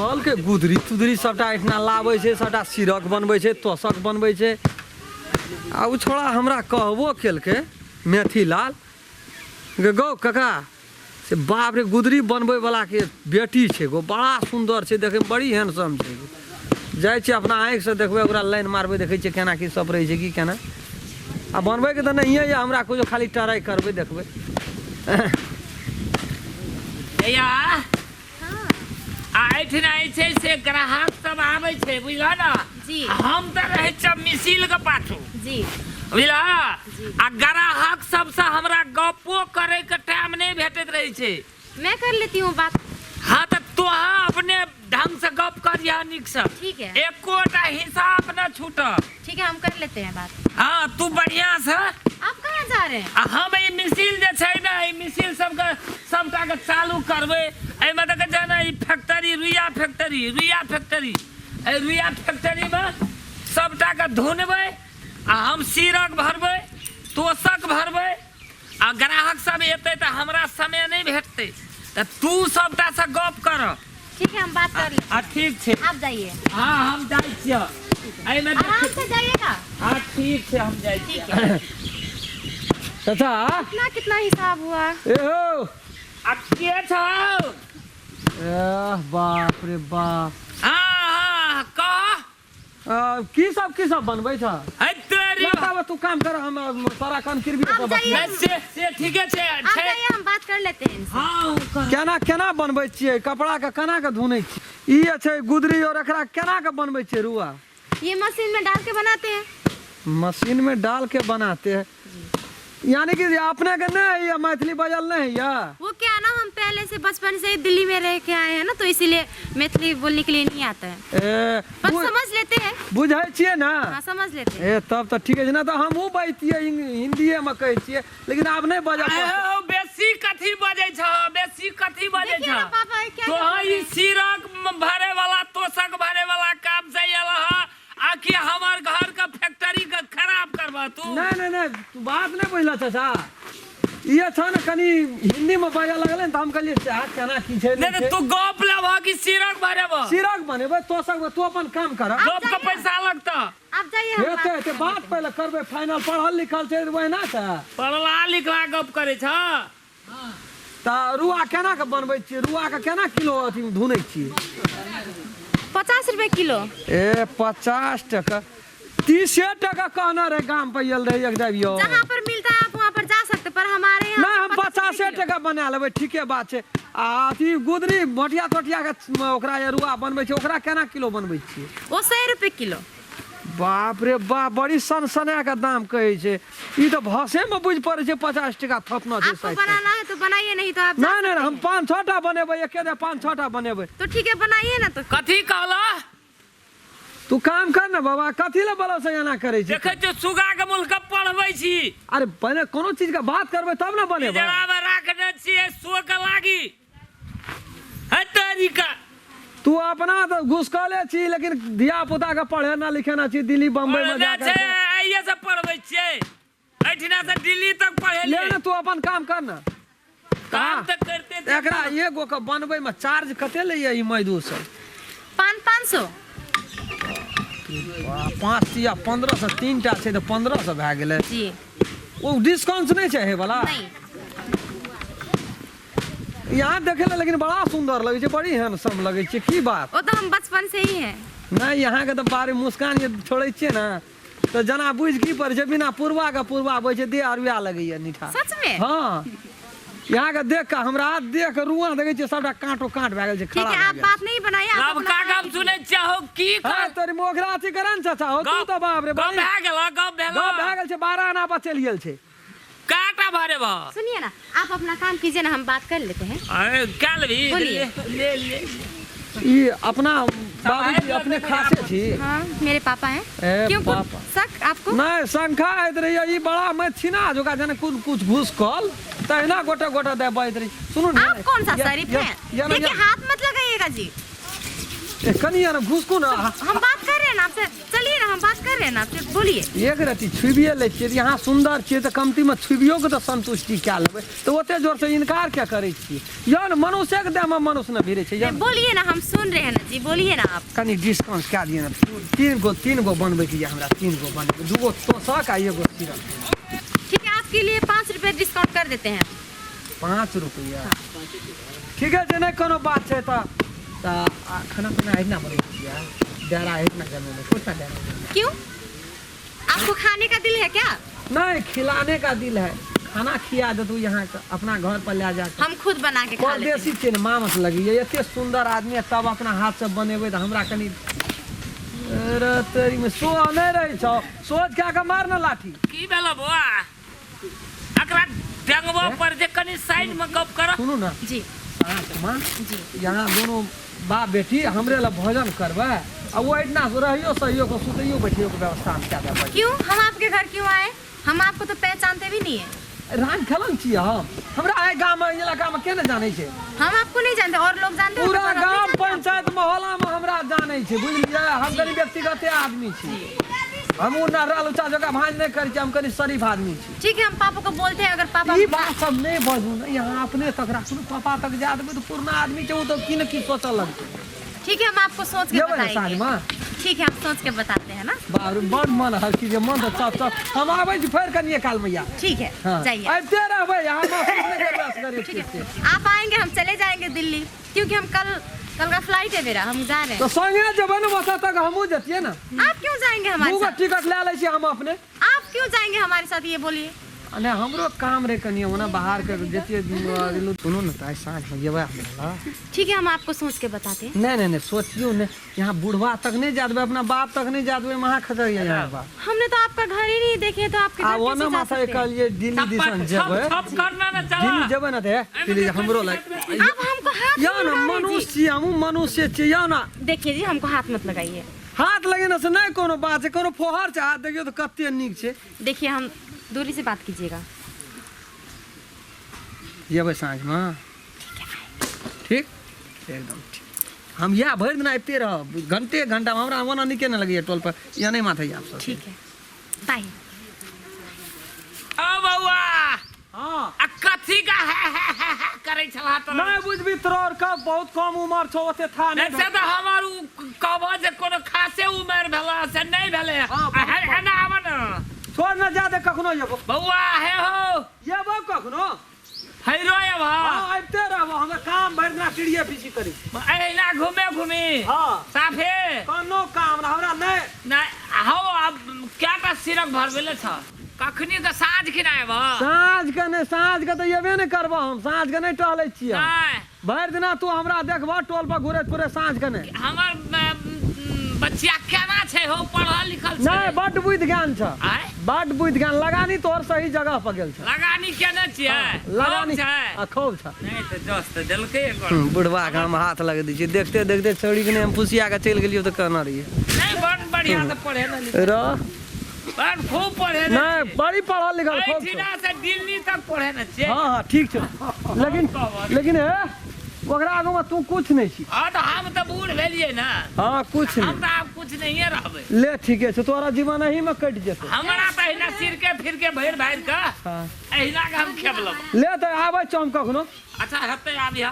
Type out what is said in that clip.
कहलकै गुदरी तुदरी सबटा एहिठिना लाबै छै, सबटा सिरक बनबै छै, तोसक बनबै छै। आ ओ छोड़ा हमरा कहबो केलकै मेथी लाल गे गौ काका से बाप रे गुदरी बनबैवलाके बेटी छै गो, बड़ा सुन्दर छै देखैमे, बड़ी हैंडसम छै गो। जाइ छियै अपना आँखिसँ देखबै, ओकरा लाइन मारबै, देखै छियै केना की सब रहै छै की केना। आ बनबैके तऽ नहिए यऽ हमरा कुछो, खाली ट्राइ करबै देखबै। भैया आ एहिठिना जे छै से ग्राहक सब आबै छै, बुझलह ने? जी। हम तऽ रहै छियै मिसिल के पाछू। जी। बुझलह? जी। आ ग्राहक सबसँ हमरा गप्पो करे के टाइम नहि भेटैत रहै छै। मैं कर लेती हूँ बात। हाँ तऽ तोहा अपने ढंग से गप करिह नीक से। ठीक है। एकोटा हिसाब न छूटत। ठीक है, हम कर लेते हैं बात। हाँ तू बढ़िया से। आप कहाँ जा रहे हैं? आ हम ई मिसिल जे छै ने, ई मिसिल सबके सबटा के चालू करबै। एहिमे देखै छै ने ई फैक्ट्री, रुइया फैक्ट्री, रुइया फैक्ट्री, एहि रुइया फैक्ट्री मे सबटा के धुनबै आ हम सीरक भरबै, तोसक भरबै। आ ग्राहक सब एतै तऽ हमरा समय नहि भेटतै, तऽ तू सबटा से गप कर। ठीक है, हम बात कर लेते। आ ठीक छै, आप जाइए। हाँ हम जाइ छियै। एहिमे आराम से जाइएगा। हाँ ठीक छै, हम जाइ ठीक छियै। है। चाचा कितना कितना हिसाब हुआ? ए हो। आ के छौ? एह बाप रे बाप। हाँ हाँ कह। की सब बनबै छ? है तेरी। ना ताबे तू काम कर, हम तोरा कन किरबी आप पर जाइए। नहीं, से ठीके छै, आप छै। जाइए, हम बात कर लेते हैं इनसे। हाँ, कर। केना केना बनबै छियै कपड़ा के, केना के धुनै छियै? ई जे छै गुदरी और एकरा केना के बनबै छियै रुआ? ये मशीन में डाल के बनाते हैं। मशीन में डाल के बनाते हैं, यानी कि अपने के नहीं है मैथिली बजल नहीं है? वो क्या ना, हम पहले से बचपन से ही दिल्ली में रह के आए हैं ना, तो इसीलिए मैथिली बोलने के लिए नहीं आता है। ए, पर समझ लेते हैं। बुझै छियै ना? हाँ समझ लेते हैं। ए तब तऽ ठीक छै ना, तऽ हमहूँ बजतियै हिंदीए में कहै छियै, लेकिन आब नहि बजऽ पड़तै। आहो, बेसी कथी बजै छह, बेसी कथी बजै देखिए ना छह? पापा, ये क्या तोहर बोल रहे ई हैं? सिरक भरे वाला तोसक भरे वाला काम से आयल ह आ कि हमर घर के फैक्ट्री के खराब करबह तू? नहि नहि नहि, तू बात नहि बुझलह चाचा। ई छ ने कनि हिंदी में बाजऽ लगलै ने, तऽ हम कहलियै चाह केना की छै। नहि नहि तऽ तू गप लेबह कि सिरक भरेबह? सिरक बनेबै, तोसक, तू अपन काम कर। गप के पैसा लगतह। आप जाइए, हम हेतै बात हेतै, बात पहिले करबै फाइनल। पढ़ल लिखल छै ओहिना छै। पढ़ला लिखला गप करै छह। तऽ रुआ केना के बनबै छियै? रुआ के केना किलो अथी धुनै छियै? 50 रुपए किलो। ए 50 टका? 30 टका कहने रहे, गाम पर आयल रहे एक दाबियो। जहाँ पर मिलता है आप वहाँ पर जा सकते, पर हमारे यहाँ नहीं, हम 50 रुपए 50 किलो। टका बना लेबै, ठीके बात छै। आ अथी गुदरी मोटिया तोटिया के ओकरा जे रुआ बनबै छै, ओकरा केना किलो बनबै छियै? वो 100 रुपए किलो। बाप रे बाप, बड़ी सनसना के दाम कहै छै। ई तऽ भसे में बुझि पड़ै छै 50 टका थपना छै। आपको 60 बनाना है तो बनाइए, नहीं तो आप जा नहीं नहीं, सकते हम हैं। 5 6 टा बनेबै, एके दे 5 6 टा बनेबै। तो ठीक है, बनाइए ना तो। कथी कहला? तू काम कर ना बाबा, कथी ले बोलो से एना करै छै? देखै छियै सुगा के मुल्क पढ़बै छी। अरे पहिले कोनो चीज के बात करबै तब ने बनेबै। पिजरा में राखने छियै सो के लागी है तरीका। तू अपना तऽ घुसकले छी, लेकिन धिया पुता के पढ़े ना लिखे ना छी दिल्ली बम्बई में पढ़ने जाकर छै, आइए से पढ़बै छियै, एहिठिना से दिल्ली तक पढ़ेलियै। ले ना तू अपन काम कर ना। काम तऽ करते छै। एकरा एगो के बनबै में चार्ज कते लैया ई मजदूर सब? 5 500। 5 या 1500, 3 टा छै तऽ 1500 भए गेलै। जी। ओ डिस्काउंट नहि छै हे वाला? नहीं। यहाँ देखे ला लेकिन बड़ा सुंदर लगे छै, बड़ी हैंडसम लगे छै, की बात? वो तो हम बचपन से ही हैं। नहीं, यहाँ के तो बारे मुस्कान जे छोड़ै छियै ने तऽ जना बुझि की पड़ै छै, बिना पुरवा के पुरवा अबै छै, देह अरुआ लगैया नीठा। सच में? हाँ, यहाँ के देख के हमरा देह के रुआ देखै छियै सबटा कांटो कांट भए गेल छै, ठीक खड़ा है, भए आप गेल। बात नहीं बनाइए, आप अपना नवका काम गप सुनै छियै हौ की हाँ, तोरी मोखरा अथी करन चाचा हो तू तो बाप रे गप बड़ी भए गेल, गप भेल, गप भए गेल छै, 12 आना पर चलि गेल छै। काटा भरे बा। सुनिए ना, आप अपना काम कीजिए ना, हम बात कर लेते हैं। अरे क्या लेबी? बोलिए। ले ले। ई अपना बाबूजी अपने खासे छी? हाँ, मेरे पापा हैं। ए, क्यों कुछ पापा। शक आपको? नहीं, शंखा आइत रही ई बड़ा मैं छिना जोका जना कुछ कुछ घुस कल तहिना गोटा गोटा दे बजैत रही। सुनू ने। आप कौन सा शरीफ हैं? देखिए हाथ मत लगाइएगा जी। ए, कनी यार घुसकू ना। हम बात कर रहे हैं ना आपसे, चलिए ना हम बात कर रहे हैं ना आपसे, बोलिए। एक रति छुबिए लै छियै, यहाँ सुन्दर छियै तऽ कमतीमे छुबियो के तऽ संतुष्टि कए लेबै, तऽ ओते जोरसँ इनकार किया करै छियै? यौ ने, मनुष्यके देहमे मनुष्य ने भिड़ै छै यौ नहीं, ने। बोलिए ना, हम सुन रहे हैं ना जी, बोलिए ना आप। कनि डिस्काउंट कए दिअ ने। 3 गो बनबैके यऽ हमरा, 3 गो बनबै, 2 गो तोसक आ 1 गो सिरक। ठीक है, आपके लिए 5 रुपये डिस्काउंट कर देते हैं। 5 रुपैआ ठीके छै, नहि कोनो बात छै। तऽ आ खाना पीना एहिना बनबै छियै? डेरा एहिना जमेबै? कोना डेरा? क्यों, आपको खाने का दिल है क्या? नहीं, खिलाने का दिल है। खाना खिया दे तू यहाँ के, अपना घर पर ले जाके। हम खुद बना के खा लेते हैं। परदेसी छियै ने, मामस लगैए। एते सुन्दर आदमी है, तब अपना हाथ से बनेबै तऽ हमरा कनि अरे तेरीमे सोह नहि रहै छौ। सोच कए कऽ मार ने लाठी। की भेलो बौआ? एकरा डेंगबो पर जे कनि साइड में गप कर। सुनू ने। जी। साँझमे जी। यहाँ दुनू बाप बेटी हमरे लए भोजन करबै आ ओ एहिठिना रहियो सहियो के, सुतैयो बैठियो के व्यवस्था हम कए देबै। क्यों, हम आपके घर क्यों आए? हम आपको तो पहचानते भी नहीं है। राम खेलन छियै हम। हमरा एहि गाममे, एहि इलाकामे के नहि जानै छै? हम आपको नहीं जानते, और लोग जानते होंगे, पूरा पर हम नहीं गाम जानते। पंचायत मोहल्लामे हमरा जानै छै, बुझलियै? हम कनि व्यक्तिगते आदमी छी। हम ओ नहरा लुचा जकाँ भाँज नहि करै छी। हम कनि शरीफ आदमी छी। ठीक है, हम पापा को बोलते हैं, अगर पापा ई बात सब नहि बजू ने। यहाँ अपने तक राखू ने, पापा तक जा देबै तऽ पुरना आदमी छै, ओ तऽ की ने की सोचऽ लगतै। ठीक है, हम आपको सोच के जेबै ने बताएंगे। साँझमे? ठीक है, हम सोच के बताते हैं ना। बाप रे, बड़ मन हरखी जे मन तऽ चप चप। हम आबै छी फेर कनिए कालमे या। ठीक है। हाँ। जाइए। आबिते रहबै यहाँ, महसूस नहि करबै असगरे। ठीक है, आप आएंगे, हम चले जाएंगे दिल्ली, क्योंकि हम कल, कल का फ्लाइट है मेरा, हम जा रहे तऽ संगे जेबै ने, ओतऽ तक हमहूँ जतियै ने। हैं। आप क्यों जाएंगे हमारे 2 गो साथ? टिकट लए लै छी हम अपने। आप क्यों जाएंगे हमारे साथ, ये बोलिए। नहि, हमरो काम रहै कनि ओना बाहरके, जतियै। सुनू ने, तऽ आइ साँझमे जेबै हमरा लग? ठीक है, हम आपको सोच के बताते हैं। नहि नहि नहि, सोचियौ ने। यहाँ बुढ़वा तक नहि जा देबै, अपना बाप तक नहि जा देबै। महा खतर यहाँ बाप। हमने तो आपका घर ही नहीं देखे, तो आपके आ घर ओ कैसे ने जा माथा सकते हैं? कहलियै दिल्ली दिसन जेबै। छप करना ने चला। दिल्ली जेबै ने तऽ प्लीज हमरो लग। आप हमको हाथ यौ मत ने, लगाइए। मनुष्य छियै, हमहूँ मनुष्य छियै, यौ ने। जी। देखिए जी, हमको हाथ मत लगाइए। हाथ लगेने से नहि कोनो बात छै, कोनो फोहर छै? हाथ देखियौ तऽ कते नीक छै। देखिए, हम दूरी से बात कीजिएगा। जेबै साँझमे? ठीक, एकदम ठीक। हम इएह भरि दिना आबिते रहब, घंटे घंटा। हमरा ओना नीके नहि लगैए टोल पर, या नहि माथे आब सब। ठीक है, बाय। ओ बौआ। हाँ। आ कथी का है है है है करै छला तो? नहि बुझबी, तोरा का बहुत कम उमर छौ, ओते था नहि नहि। से तऽ हमर उ कहबो जे कोनो खासे उमर भेला से नहि भेलै। हाँ, आ हे एना आब ने। छोड़ न, जा दे, कखनो जेबो। बौआ हे हो। जेबो कखनो। फैरो एब? हाँ, आबिते रहबो। हमर काम भरि दिना चिड़िए पीछी करी। एहिना घूमे घूमी? हाँ। साफे? कोनो काम ना हमरा नहि। नहि हौ, आब कएटा सिरक भरबेले छ? कखनी के साँझ खिना आयब? साँझ के नहि, साँझ के तऽ एबे नहि करबो हम। साँझ के नहि टहलै छियै हम। नहि। भरि दिना तू हमरा देखबह टोल पर घुरैत फिरैत, साँझ के नहि। हमर बच्चिया केना छै हो, पढ़ल लिखल छै? नहि, बड्ड बुद्धि ज्ञान छ। आँय? बड्ड बुद्धि ज्ञान। लगानी तोहर सही जगह पर गेल छ। लगानी केने छियै? लगानी खूब छै? आ, खूब छ। नहि तऽ जस तऽ देलकै एकर। बुढ़वा के हम हाथ लगा दै छियै। देखते देखते छौड़ी के नहि हम फुसिया के चलि गेलियौ तऽ कहना रहियै। नहि, बड़ बढ़िया से पढ़े ने लिखे। र बड़ खूब पढ़े ने। नहि, बड़ी पढ़ल लिखल खूब छौ। एहिठिना से दिल्ली तक पढ़े ने छियै। हाँ हाँ, ठीक छौ, लेकिन लेकिन हे, ओकरा आगूमे तू कुछ नहि छी। हाँ, तऽ हम तऽ बूढ़ भेलियै ने। हाँ, कुछ हम नहि। तऽ आब कुछ नहिए रहबै। ले, ठीके छै, तोरा जीवन एही में कटि जेतौ। हमरा तऽ अहिना सिरके फिरके भरि भरि कऽ हाँ अहिना के हम खेप लेब। ले, तऽ आबै छौ हम कखनो। अच्छा, हेतै, आबिह।